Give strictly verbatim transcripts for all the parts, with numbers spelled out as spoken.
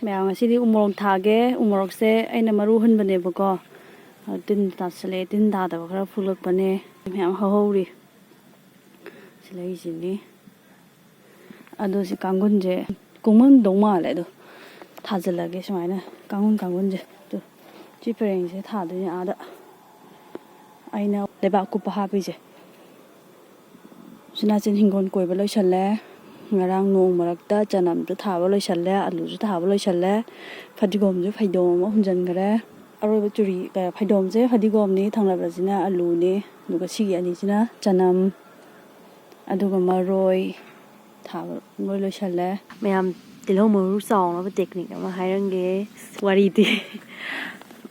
ꯃꯌꯥꯝ, ꯉꯁꯤꯗꯤ ꯎꯃꯣꯔꯣꯛ ꯊꯥꯒꯦ꯫ ꯎꯃꯣꯔꯣꯛꯁꯦ ꯑꯩꯅ ꯃꯔꯨ ꯍꯨꯟꯕꯅꯦꯕꯀꯣ꯫ ꯑꯗꯨ ꯇꯤꯟ ꯇꯥꯁꯜꯂꯛꯑꯦ, ꯇꯤꯟ ꯇꯥꯗꯕ ꯈꯔ ꯐꯨꯂꯛꯄꯅꯦ꯫ ꯃꯌꯥꯝ ꯍꯧꯍꯧꯔꯤ꯫ ꯁꯤ ꯂꯩꯁꯤꯅꯤ꯫ ꯑꯗꯣ ꯁꯤ ꯀꯥꯡꯒꯨꯟꯁꯦ ꯀꯨꯡꯃꯟꯗꯧ ꯃꯥꯜꯂꯦ꯫ ꯑꯗꯣ ꯊꯥꯖꯤꯜꯂꯒꯦ ꯁꯨꯃꯥꯏꯅ ꯀꯥꯡꯒꯨꯟ, ꯀꯥꯡꯒꯨꯟꯁꯦ꯫ ꯑꯗꯣ ꯁꯤ ꯄꯔꯦꯡꯁꯦ ꯊꯥꯗꯣꯏꯅꯦ ꯑꯥꯗ꯫ ꯑꯩꯅ ꯂꯩꯕꯥꯛ ꯀꯨꯞꯄ ꯍꯥꯞꯄꯤꯁꯦ꯫ ꯎꯆꯤꯟ ꯅꯥꯆꯤꯟ ꯍꯤꯡꯒꯣꯜ ꯀꯣꯏꯕ ꯂꯣꯏꯁꯜꯂꯦ꯫ ꯉꯔꯥꯡ ꯅꯣꯡ ꯃꯔꯛꯇ ꯆꯅꯝꯁꯨ ꯊꯥꯕ ꯂꯣꯏꯁꯜꯂꯦ, ꯑꯂꯨꯁꯨ ꯊꯥꯕ ꯂꯣꯏꯁꯜꯂꯦ꯫ ꯐꯗꯤꯒꯣꯝꯁꯨ ꯐꯩꯗꯣꯝ ꯑꯃ ꯍꯨꯟꯖꯟꯈ꯭ꯔꯦ꯫ ꯑꯔꯣꯏꯕ ꯆꯨꯔꯤ, ꯑ, ꯐꯩꯗꯣꯝꯁꯦ ꯐꯗꯤꯒꯣꯝꯅꯤ, ꯊꯪꯅꯕꯁꯤꯅ ꯑꯂꯨꯅꯤ, ꯑꯗꯨꯒ ꯁꯤꯒꯤ ꯑꯅꯤꯁꯤꯅ ꯆꯅꯝ, ꯑꯗꯨꯒ ꯃꯔꯣꯏ ꯊꯥꯕ ꯂꯣꯏ ꯂꯣꯏꯁꯜꯂꯦ꯫ ꯃꯌꯥꯝ, ꯇꯤꯜꯍꯧ ꯃꯔꯨ ꯆꯥꯎꯅꯕ technique ꯑꯃ ꯍꯥꯏꯔꯝꯒꯦ꯫ ꯋꯥꯔꯤꯗꯤ꯫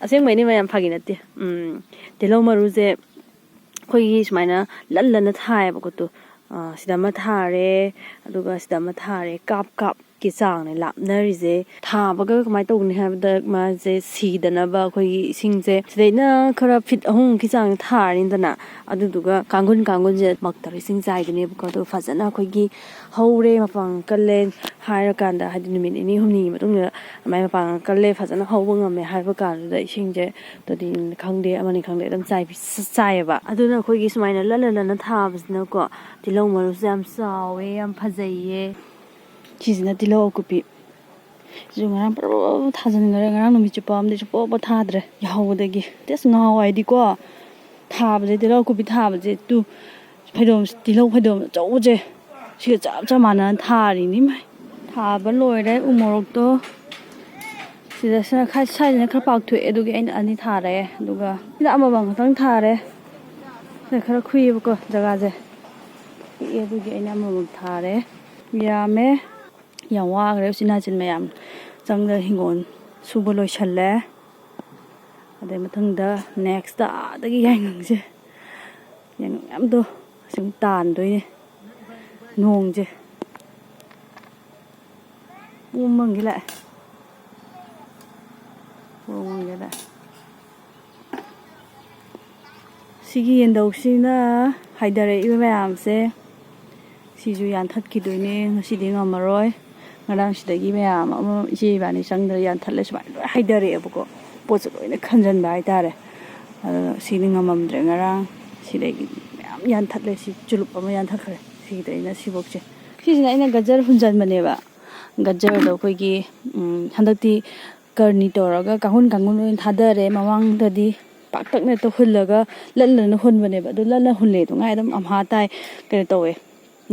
ꯑꯁꯦꯡꯕꯩꯅꯦ ꯃꯌꯥꯝ, ꯐꯥꯒꯤ ꯅꯠꯇꯦ꯫ ꯎꯝ, ꯇꯤꯜꯍꯧ ꯃꯔꯨꯁꯦ ꯑꯩꯈꯣꯏꯒꯤ ꯁꯨꯃꯥꯏꯅ ꯂꯟ ꯂꯟꯅ ꯊꯥꯏꯌꯦꯕꯀꯣ꯫ ꯇꯨ, ꯑ, ꯁꯤꯗ ꯑꯃ ꯊꯥꯔꯦ, ꯑꯗꯨꯒ ꯁꯤꯗ ꯑꯃ ꯊꯥꯔꯦ꯫ ꯀꯥꯞ ꯀꯥꯞꯀꯤ ꯆꯥꯡꯅꯦ ꯂꯥꯞꯅꯔꯤꯁꯦ꯫ ꯊꯥꯕꯒ ꯀꯃꯥꯏꯅ ꯇꯧꯒꯅꯤ ꯍꯥꯏꯕꯗ, ꯃꯥꯁꯦ ꯁꯤꯗꯅꯕ ꯑꯩꯈꯣꯏꯒꯤ ꯏꯁꯤꯡꯁꯦ ꯁꯤꯗꯩꯅ ꯈꯔ ꯐꯤꯠ ꯑꯍꯨꯝꯃꯨꯛꯀꯤ ꯆꯥꯡ ꯊꯥꯔꯅꯤꯗꯅ, ꯑꯗꯨꯗꯨꯒ ꯀꯥꯡꯒꯨꯟ ꯀꯥꯡꯒꯨꯟꯁꯦ ꯃꯛꯇꯔ ꯏꯁꯤꯡ ꯆꯥꯏꯗꯣꯏꯅꯦꯕꯀꯣ꯫ ꯑꯗꯨꯒ ꯐꯖꯅ ꯑꯩꯈꯣꯏꯒꯤ ꯍꯧꯔꯦ, ꯃꯄꯥꯡꯒꯜ ꯀꯜꯂꯦ ꯍꯥꯏꯔꯀꯥꯟꯗ, ꯍꯥꯏꯗꯤ ꯅꯨꯃꯤꯠ ꯅꯤꯅꯤ ꯍꯨꯝꯅꯤꯒꯤ ꯃꯇꯨꯡꯗ ꯑꯗꯨꯃꯥꯏꯅ ꯃꯄꯥꯡꯒꯜ ꯀꯜꯂꯦ, ꯐꯖꯅ ꯍꯧꯕ ꯉꯝꯃꯦ ꯍꯥꯏꯕ ꯀꯥꯟꯗꯨꯗ ꯏꯁꯤꯡꯁꯦ ꯇꯣꯇꯤꯅꯤ ꯈꯪꯗꯦ, ꯑꯃꯅꯤ ꯈꯪꯗꯦ, ꯑꯗꯨꯝ ꯆꯥꯏꯕꯤ-, ꯆꯥꯏꯌꯦꯕ꯫ ꯑꯗꯨꯅ ꯑꯩꯈꯣꯏꯒꯤ ꯁꯨꯃꯥꯏꯅ ꯂꯟꯅ ꯂꯟꯅ ꯊꯥꯕꯁꯤꯅꯀꯣ, ꯇꯤꯜꯍꯧ ꯃꯔꯨꯁꯦ ꯌꯥꯝ ꯆꯥꯎꯋꯦ, ꯌꯥꯝ ꯐꯖꯩꯌꯦ꯫ ꯁꯤꯁꯤꯅ ꯇꯤꯜꯍꯧ ꯑꯀꯨꯞꯄꯤ꯫ ꯁꯤꯁꯨ ꯉꯔꯥꯡ ꯄꯔꯞ ꯄꯔꯞ ꯊꯥꯖꯤꯟꯈ꯭ꯔꯦ꯫ ꯉꯔꯥꯡ ꯅꯨꯃꯤꯠ ꯆꯨꯞꯄ ꯑꯃꯗꯤ ꯁꯨꯡꯄꯣꯛ ꯄꯣꯛ ꯊꯥꯗ꯭ꯔꯦ꯫ ꯌꯥꯍꯧꯕꯗꯒꯤ ꯇꯦꯁ ꯉꯥꯎ ꯍꯥꯏꯗꯤꯀꯣ, ꯊꯥꯕꯁꯦ, ꯇꯤꯜꯍꯧ ꯀꯣꯕꯤ ꯊꯥꯕꯁꯦ, ꯇꯨ, ꯐꯩꯗꯣꯝ, ꯇꯤꯜꯍꯧ ꯐꯩꯗꯣꯝ ꯑꯆꯧꯕꯁꯦ, ꯁꯤꯒ ꯆꯞ ꯆꯞ ꯃꯥꯟꯅꯅ ꯊꯥꯔꯤꯅꯤ꯫ ꯃꯥꯏ ꯊꯥꯕ ꯂꯣꯏꯔꯦ ꯎ ꯃꯣꯔꯣꯛꯇꯣ꯫ ꯁꯤꯗ ꯁꯤꯅ ꯈꯔ, ꯁ꯭ꯋꯥꯏꯁꯤꯅ ꯈꯔ ꯄꯥꯛꯊꯣꯛꯑꯦ, ꯑꯗꯨꯒꯤ ꯑꯩꯅ ꯑꯅꯤ ꯊꯥꯔꯦ꯫ ꯑꯗꯨꯒ ꯁꯤꯗ ꯑꯃꯃꯝ ꯈꯛꯇꯪ ꯊꯥꯔꯦ꯫ ꯁꯤꯗ ꯈꯔ ꯈꯨꯏꯌꯦꯕꯀꯣ ꯖꯒꯥꯁꯦ, ꯄꯤꯛꯑꯦ, ꯑꯗꯨꯒꯤ ꯑꯩꯅ ꯑꯃꯃꯝ ꯊꯥꯔꯦ꯫ ꯌꯥꯝꯃꯦ꯫ ꯌꯥꯝ ꯋꯥꯈ꯭ꯔꯦ ꯎꯆꯤꯟ ꯅꯥꯆꯤꯟ ꯃꯌꯥꯝ ꯆꯪꯗꯅ ꯍꯤꯡꯒꯣꯜ ꯁꯨꯕ ꯂꯣꯏꯁꯜꯂꯦ꯫ ꯑꯗꯩ ꯃꯊꯪꯗ next ꯑꯥꯗꯒꯤ ꯌꯥꯏꯉꯪꯁꯦ, ꯌꯥꯏꯉꯪ ꯃꯌꯥꯝꯗꯣ ꯑꯁꯤ ꯑꯃꯨꯛ ꯇꯥꯟꯗꯣꯏꯅꯦ꯫ ꯅꯣꯡꯁꯦ ꯄꯨꯡꯃꯝꯒꯤ ꯂꯥꯛꯑꯦ꯫ ꯄꯨꯡꯃꯝꯒꯤ ꯂꯥꯛꯑꯦ꯫ ꯁꯤꯒꯤ ꯌꯦꯟꯗꯧꯁꯤꯅ ꯍꯥꯏꯊꯔꯛꯏꯕ ꯃꯌꯥꯝꯁꯦ, ꯁꯤꯁꯨ ꯌꯥꯟꯊꯠꯈꯤꯗꯣꯏꯅꯦ꯫ ꯉꯁꯤꯗꯤ ꯉꯝꯃꯔꯣꯏ꯫ ꯉꯔꯥꯡ ꯁꯤꯗꯒꯤ ꯃꯌꯥꯝ ꯑꯃ ꯏꯆꯦ ꯏꯕꯥꯅꯤ ꯆꯪꯗꯅ ꯌꯥꯟꯊꯠꯂꯦ, ꯁꯨꯃꯥꯏꯅ ꯂꯣꯏ ꯍꯩꯊꯔꯛꯑꯦꯕꯀꯣ꯫ ꯄꯣꯠꯁꯨ ꯂꯣꯏꯅ ꯈꯟꯖꯟꯕ ꯍꯥꯏꯇꯥꯔꯦ꯫ ꯑꯗꯨꯅ ꯁꯤꯗꯤ ꯉꯝꯃꯝꯗ꯭ꯔꯦ꯫ ꯉꯔꯥꯡ ꯁꯤꯗꯒꯤ ꯃꯌꯥꯝ ꯌꯥꯟꯊꯠꯂꯦ꯫ ꯁꯤ ꯆꯨꯂꯨꯞ ꯑꯃ ꯌꯥꯟꯊꯠꯈ꯭ꯔꯦ꯫ ꯁꯤꯗꯩꯅ ꯁꯤꯐꯧꯁꯦ꯫ ꯁꯤꯁꯤꯅ ꯑꯩꯅ ꯒꯖꯔ ꯍꯨꯟꯖꯟꯕꯅꯦꯕ꯫ ꯒꯖꯔꯗꯣ ꯑꯩꯈꯣꯏꯒꯤ, ꯎꯝ, ꯍꯟꯗꯛꯇꯤ ꯀꯔꯅꯤ ꯇꯧꯔꯒ ꯀꯥꯡꯈꯨꯟ ꯀꯥꯡꯈꯨꯟ ꯑꯣꯏꯅ ꯊꯥꯗꯔꯦ꯫ ꯃꯃꯥꯡꯗꯗꯤ ꯄꯥꯛꯇꯛꯅ ꯍꯦꯛꯇ ꯍꯨꯜꯂꯒ ꯂꯟ ꯂꯟꯅ ꯍꯨꯟꯕꯅꯦꯕ꯫ ꯑꯗꯨ ꯂꯟꯅ ꯍꯨꯜꯂꯦ ꯑꯗꯨ ꯉꯥꯏ ꯑꯗꯨꯝ ꯑꯝꯍꯥ ꯇꯥꯏ, ꯀꯩꯅꯣ ꯇꯧꯋꯦ,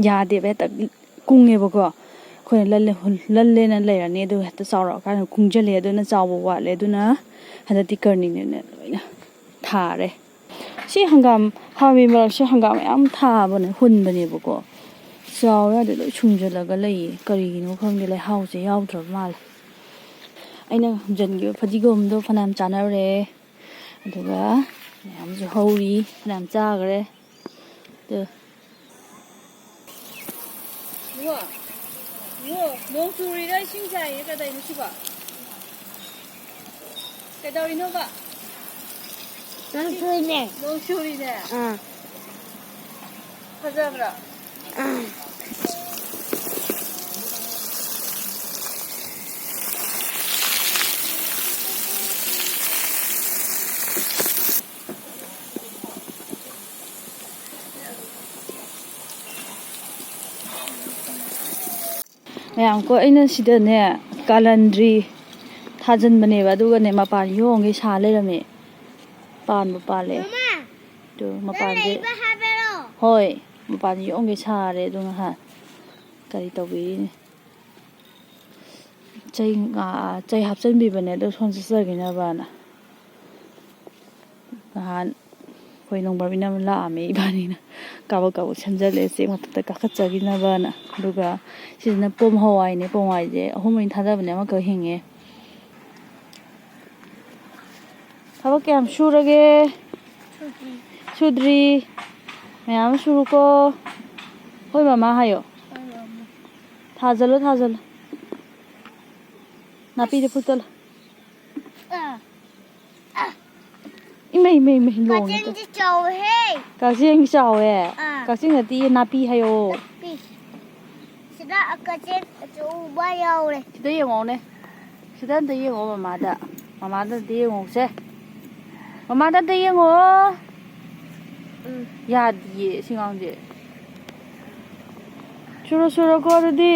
ꯌꯥꯗꯦꯕ, ꯍꯦꯛꯇ ꯀꯨꯡꯉꯦꯕꯀꯣ꯫ ꯑꯩꯈꯣꯏꯅ ꯂꯜꯂꯦ ꯍꯨꯜ-, ꯂꯜꯂꯦꯅ ꯂꯩꯔꯅꯤ, ꯑꯗꯨꯒ ꯍꯦꯛꯇ ꯆꯥꯎꯔꯛꯑꯀꯥꯟꯗ ꯀꯨꯡꯖꯜꯂꯦ, ꯑꯗꯨꯅ ꯆꯥꯎꯕ ꯋꯥꯠꯂꯦ꯫ ꯑꯗꯨꯅ ꯍꯟꯗꯛꯇꯤ ꯀꯔꯅꯤꯅ ꯂꯣꯏꯅ ꯊꯥꯔꯦ꯫ ꯁꯤ ꯍꯪꯒꯥꯝ ꯍꯥꯞꯄꯤ ꯃꯔꯛꯁꯦ ꯍꯪꯒꯥꯝ ꯃꯌꯥꯝ ꯊꯥꯕꯅꯦ, ꯍꯨꯟꯕꯅꯦꯕꯀꯣ꯫ ꯆꯥꯎ ꯌꯥꯗꯦ, ꯂꯣꯏ ꯁꯨꯡꯖꯜꯂꯒ ꯂꯩꯌꯦ꯫ ꯀꯔꯤꯒꯤꯅꯣ ꯈꯪꯗꯦ, ꯂꯩꯍꯥꯎꯁꯦ ꯌꯥꯎꯗ꯭ꯔꯕ ꯃꯥꯜꯂꯦ꯫ ꯑꯩꯅ ꯍꯨꯟꯖꯟꯈꯤꯕ ꯐꯗꯤꯒꯣꯝꯗꯣ ꯐꯅꯌꯥꯝ ꯆꯥꯅꯔꯦ꯫ ꯑꯗꯨꯒ ꯃꯌꯥꯝꯁꯨ ꯍꯧꯔꯤ, ꯐꯅꯌꯥꯝ ꯆꯥꯈ꯭ꯔꯦ꯫ ꯑꯗꯨ ꯏꯕꯨꯡꯉꯣ, ꯏꯕꯨꯡꯉꯣ, ꯅꯣꯡ ꯆꯨꯔꯤꯔꯥ ꯏꯁꯤꯡ ꯆꯥꯏꯔꯤꯔꯥ ꯀꯗꯧꯅꯣ ꯁꯤꯕꯣ? ꯀꯩꯗꯧꯔꯤꯅꯣꯕ? ꯅꯣꯡ ꯆꯨꯏꯅꯦ꯫ ꯅꯣꯡ ꯆꯨꯔꯤꯅꯦ꯫ ꯑꯥ꯫ ꯐꯖꯕ꯭ꯔꯥ? ꯑꯥ꯫ ꯃꯌꯥꯝ ꯀꯣ, ꯑꯩꯅ ꯁꯤꯗꯅꯦ ꯀꯥꯂꯟꯗ꯭ꯔꯤ ꯊꯥꯖꯤꯟꯕꯅꯦꯕ, ꯑꯗꯨꯒꯅꯦ ꯃꯄꯥꯟ ꯌꯣꯡꯒꯩ ꯁꯥ ꯂꯩꯔꯝꯃꯦ꯫ ꯄꯥꯟꯕꯨ ꯄꯥꯜꯂꯦ꯫ ꯃꯃꯥ, ꯑꯗꯨ ꯅꯪ ꯃꯄꯥꯟꯁꯦ ꯂꯩꯕ ꯍꯥꯏꯕꯔꯣ? ꯍꯣꯏ, ꯃꯄꯥꯟꯁꯦ ꯌꯣꯡꯒꯩ ꯁꯥꯔꯦ꯫ ꯑꯗꯨ ꯉꯥꯏꯍꯥꯛ ꯀꯔꯤ ꯇꯧꯕꯤꯔꯤꯅꯤ? ꯆꯩ ꯉꯥ-, ꯆꯩ ꯍꯥꯞꯆꯤꯟꯕꯤꯕꯅꯦ, ꯑꯗꯣ ꯁꯣꯝ ꯆꯠꯆꯈꯤꯅꯕꯅ꯫ ꯅꯍꯥꯟ ꯑꯩꯈꯣꯏ ꯅꯣꯡꯕꯝ ꯏꯅꯝꯃ ꯂꯥꯛꯑꯝꯃꯦ, ꯏꯕꯥꯅꯤꯅ ꯀꯥꯕꯛ ꯀꯥꯕꯛ ꯁꯦꯝꯖꯜꯂꯦ, ꯆꯦꯛ ꯃꯊꯛꯇ ꯀꯥꯈꯠꯆꯈꯤꯅꯕꯅ꯫ ꯑꯗꯨꯒ ꯁꯤꯁꯤꯅ ꯄꯣꯝ ꯍꯋꯥꯏꯅꯦ, ꯄꯣꯝ ꯍꯋꯥꯏꯁꯦ ꯑꯍꯨꯝ ꯑꯣꯏꯅ ꯊꯥꯗꯕꯅꯦ, ꯑꯃꯈꯛ ꯍꯤꯡꯉꯦ꯫ ꯊꯕꯛ ꯀꯌꯥꯝ ꯁꯨꯔꯒꯦ? ꯁꯨꯗ꯭ꯔꯤ꯫ ꯁꯨꯗ꯭ꯔꯤ꯫ ꯃꯌꯥꯝ ꯑꯃ ꯁꯨꯔꯨꯀꯣ꯫ ꯍꯣꯏ ꯃꯃꯥ ꯍꯥꯏꯌꯣ꯫ ꯍꯣꯏ ꯃꯃꯥ꯫ ꯊꯥꯖꯜꯂꯣ, ꯊꯥꯖꯜꯂꯣ꯫ ꯅꯥꯄꯤꯗ ꯐꯨꯛꯇꯠꯂꯣ꯫ ꯑꯥ꯫ ꯏꯃꯩ, ꯏꯃꯩ, ꯏꯃꯩ, ꯂꯣꯡꯉꯦ꯫ ꯀꯛꯆꯦꯡꯗꯤ ꯆꯥꯎꯋꯦꯍꯦ꯫ ꯀꯛꯆꯦꯡ ꯆꯥꯎꯋꯦ? ꯑꯥ꯫ ꯀꯛꯆꯦꯡ ꯅꯠꯇꯤꯌꯦ, ꯅꯥꯄꯤ ꯍꯥꯏꯌꯣ꯫ ꯅꯥꯄꯤ꯫ ꯁꯤꯗ ꯀꯛꯆꯦꯡ ꯎꯕ ꯌꯥꯎꯔꯦ꯫ ꯁꯤꯗ ꯌꯦꯡꯉꯣꯅꯦ꯫ ꯁꯤꯗ ꯑꯝꯇ ꯌꯦꯡꯉꯣ ꯃꯃꯥꯗ꯫ ꯃꯃꯥꯗ ꯑꯝꯇ ꯌꯦꯡꯉꯣꯁꯦ꯫ ꯃꯃꯥꯗ ꯑꯝꯇ ꯌꯦꯡꯉꯣ꯫ ꯎꯝ꯫ ꯌꯥꯗꯤꯌꯦ ꯁꯤ ꯉꯥꯡꯁꯦ꯫ ꯁꯨꯔꯣ ꯁꯨꯔꯣꯀꯣ ꯑꯗꯨꯗꯤ꯫